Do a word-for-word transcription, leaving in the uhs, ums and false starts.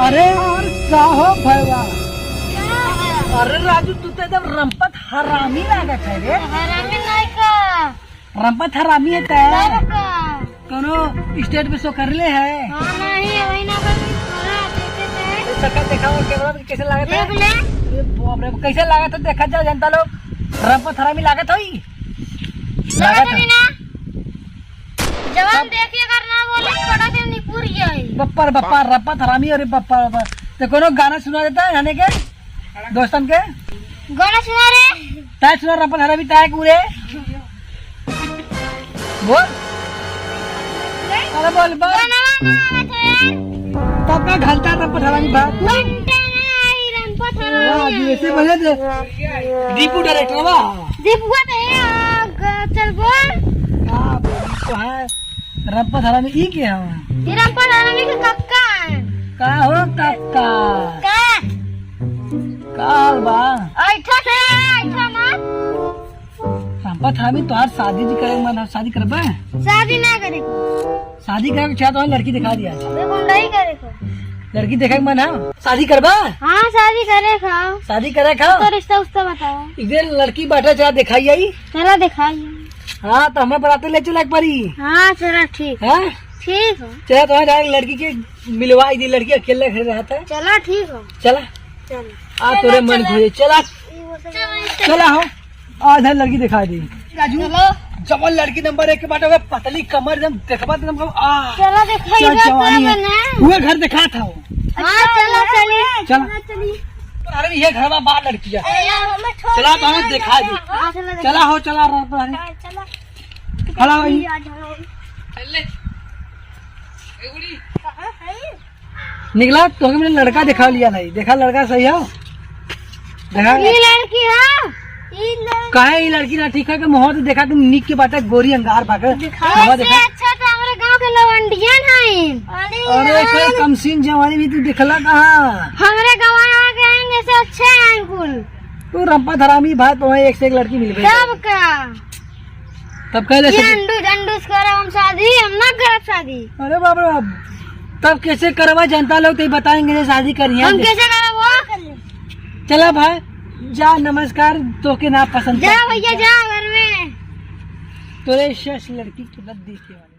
अरे यार, का हो भैया? क्या? अरे राजू, तू तो एकदम रंपत हरामी लागत है रे। हरामी नहीं का? रंपत हरामी है तै। नहीं का? कोनो stage पे show कर ले है? हाँ, नहीं, वही ना कर, थोड़ा देखे थे। ये शक्ल दिखाओ, camera में कैसे लागत है? देख ले। अरे बाप रे, कैसे लागत है? देखा जाओ जनता लोग, रंपत हरामी लागत होई? लागत लागत है। है ना? जवान तब देखिए, अगर ना बोले, पटक के निपुर जाए। बप्पर, बप्पर, रप्पा हरामी, अरे बप्पर, बप्पर। तो कोनो गाना सुना देता है जाने के दोस्तन के? गाना सुना रे। ताय सुना, रप्पा हरामी, ताय पूरे। बोल। अरे बोल, बोल। गाना ना आवत है यार। तब का घंटा रप्पा हरामी बात। घंटा ना आई, रप्पा हरामी। वाह, जी, ऐसे बजे दे। दीपू director बा। दीपुआ तो है, आ, ग-, चल बोल। का बोली तो है? रंपा थाना में ई के हवा? ये रंपा थाना में के कक्का है। का हो कक्का? का? का हाल बा? ऐठा थे, ऐठा मत। रंपा थाना में तोहार शादी जी करे मन हो, शादी करबा? शादी ना करे। शादी करे के चाहत हो, लड़की दिखा दिया। अबे गुंडई करे को। लड़की देखे के मन है? शादी करबा? हाँ, शादी करे खाओ। शादी करे खाओ? तो रिश्ता उस्ता बताओ। एक दिन लड़की बैठे, चला दिखाई आई। चला दिखाई। हाँ, तो हमें बराते ले चला एक बारी। हाँ, चला ठीक। हाँ? ठीक हो। चला, तुम्हारे जाके लड़की के मिलवाई दी, लड़की अकेले घर रहता है। चला ठीक हो। चला। चला। आ, तोरे मन खोजे, चला। चला। चला हो। आज है लड़की दिखा दी। राजू, चलो। जवन लड़की नंबर एक के बाटे, ओके पतली कमर एकदम देखबा तो एकदम, आ, चलो, दिखाई क्या दो जवानी है। मैंने। उहे घर दिखात हो। हाँ, चलो, चली। चल। चलो, चली। अरे, ये घर में बाहर लड़की है। अरे यार, हमें छोड़ चला, दे तो हमें यार। दिखा दी। हाँ, चलो, चला हो, चला, रहा, रहा। चलो। खड़ा हो। आ जाओ। चल ले। ए, उड़ी। कहाँ है? निकला, तोहके मैंने लड़का दिखा लिया नहीं। देखा लड़का सही है? देखा? ये लड़की है? ये लड़की। काहे ये लड़की ना ठीक है कि मोहर देखा तुम निक के बात है, गोरी अंगार भाग। दिखा। मोहर ऐसे देखा। अच्छा तो हमारे गांव के लवंडियन हैं। अरे अरे यार। कोई कमसीन जवानी भी तू दिखला कहाँ? हमारे गांव आ गए हैं, ऐसे अच्छे हैं कुल। तू रंपा धरामी भाई, तुम्हें एक से एक लड़की मिल गई। तब का? तब कहले ये से अंडू, अंडू से करब हम शादी, हम ना करब शादी। अरे बाप रे बाप, तब कैसे करवा जनता लोग, तो बताएंगे जे शादी करिए। हम कैसे करब वो? चला भाई, जा, नमस्कार, तोके ना पसंद जा करती। भैया, जा घर में। तोरे शश लड़की के बद देखे वाला।